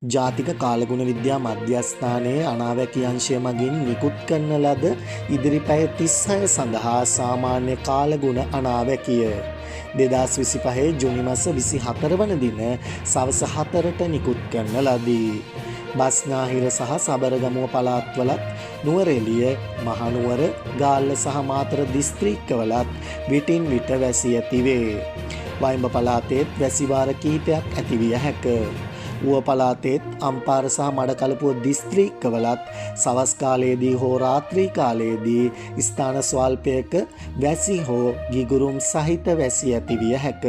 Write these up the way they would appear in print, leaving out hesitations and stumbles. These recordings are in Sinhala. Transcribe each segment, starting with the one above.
ජාතික කාලගුණ විද්‍යා මධ්‍යස්ථානයේ අනාවැකි අංශය මගින් නිකුත් කරන ලද ඉදිරි පැය 36 සඳහා සාමාන්‍ය කාලගුණ අනාවැකිය 2025 ජුනි මස 24 වන දින සවස 4ට නිකුත් කරන ලදී. බස්නාහිර සහ සබරගමුව පළාත්වලත් නුවරඑළිය, මහනුවර, ගාල්ල සහ මාතර දිස්ත්‍රික්කවලත් විටින් විට වැසි ඇතිවේ. වයිඹ පළාතේත් වැසි වාර කිහිපයක් ඇතිවිය හැක. ඌව පළාතේත් අම්පාර සහ මඩකලපුව දිස්ත්‍රික්කවලත් සවස් කාලයේදී හෝ රාත්‍රී කාලයේදී ස්ථාන ස්වල්පයක වැසි හෝ ගිගුරුම් සහිත වැසි ඇතිවිය හැක.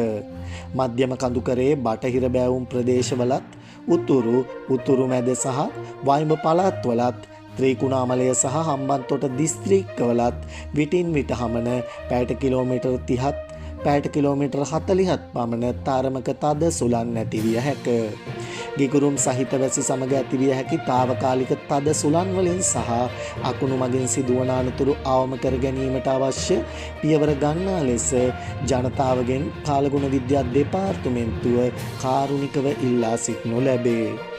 මධ්‍යම කඳුකරයේ බටහිර බෑවුම් ප්‍රදේශවලත් උතුරු, උතුරු මැද සහ වයිඹ පළාත්වලත් ත්‍රිකුණාමලය සහ හම්බන්තොට දිස්ත්‍රික්කවලත් විටින් විට හමන පැයට කිලෝමීටර් 30ත් පැයට කිලෝමීටර් 40ත් පමණ තරමක තද සුළං ඇතිවිය හැක. ගිගුරුම් සහිත වැසි සමග ඇතිවිය හැකි තාවකාලික තද සුළං වලින් සහ අකුණු මගින් සිදුවන අනතුරු අවම කර ගැනීමට අවශ්‍ය පියවර ගන්නා ලෙස ජනතාවගෙන් කාලගුණ විද්‍යා දෙපාර්තමේන්තුව කාරුණිකව ඉල්ලා සිටිනු ලැබේ.